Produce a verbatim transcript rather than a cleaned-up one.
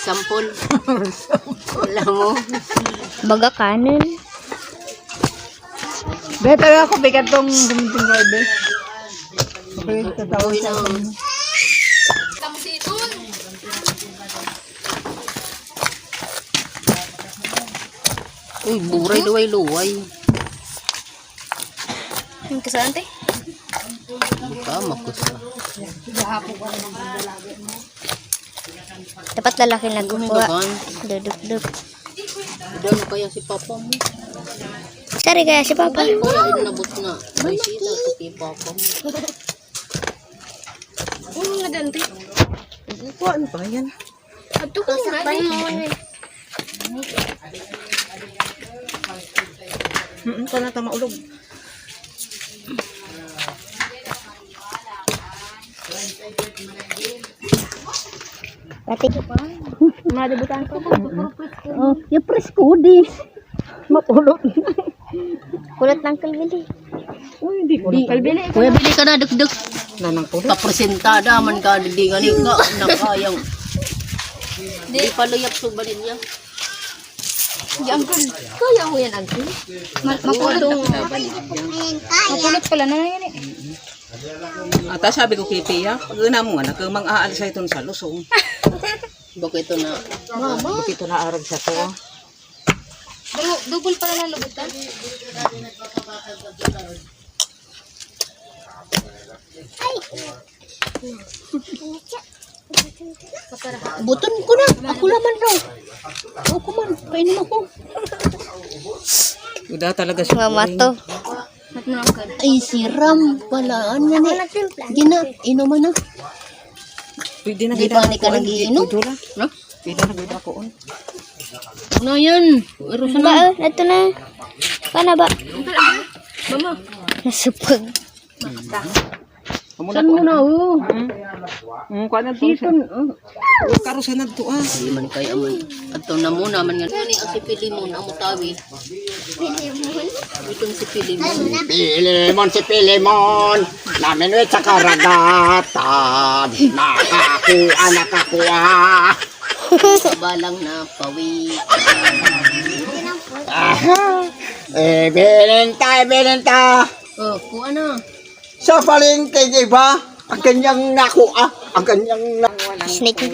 Sampol. Alam mo? Baga kanin. Better ako, bigat tong dumating ko, be. Okay, tatawa siya. Uy, buray, luway-luway. Ang kasaan, te? Tama ko sa. Dapat lalaki nagkukuha. Dudukduk. Daw na kaya si papa mo. Sari kaya si papa? Ay, kaya inabot na. Ay, sila si papa mo. Ano nga dante? Kuhaan pa yan. Ato ko nga. Sakpan mo, eh. Mm, ito na tama ulog. Pati ko pa. Mga debutan ko. Oh, yung presko di. Mapulot. Kulot ng kalbili. Uy, hindi ko Di, na kalbili. Kuya, bili ka na, dukduk. Nanang ko. Kapresentada man ka, di nga ni ka, nakayang. Di pa luyap sa balin niya. Di, uncle. Kaya mo yan, uncle? Ma- mapulot. Mapulot pala na yan eh. Ata sabi ko kay Pia, pag-una mo nga, nagkamang aalis sa iton sa lusong. Bakit ito na? Mama. Bakit ito na arag sa to? Du- double pala na lubutan. Buton ko na. Ako naman daw. Ako man. Kainom ako. Uda talaga si Mama Boy. To. Ay, siram pala. Ano na? Gina, inuman na. Pwede na Di kita pa ni ka nag-iinom? Pwede na. No? Pwede na kita kuon. Ano yan? Pero sa Ba, oh, ito na. Kana ba? Mama. Nasupag. Amo na Saan ko. Mo na, oh? Hmm? Hmm, kuha na to siya. Season, oh. Karo sa nagto, ah. Di man kaya man. Ato na muna man nga. Ano ni ang si Pilimon, ang mutawi? Pilimon? Itong si Pilimon. Pilimon, si Pilimon. Namin sa karagatan. Nakakuha, nakakuha. Balang na pawi. Aha. Eh, binenta, eh, binenta. Oh, kuha na. Sa palengke, di ba? Ang kanyang nakuha, ang kanyang na- Snake.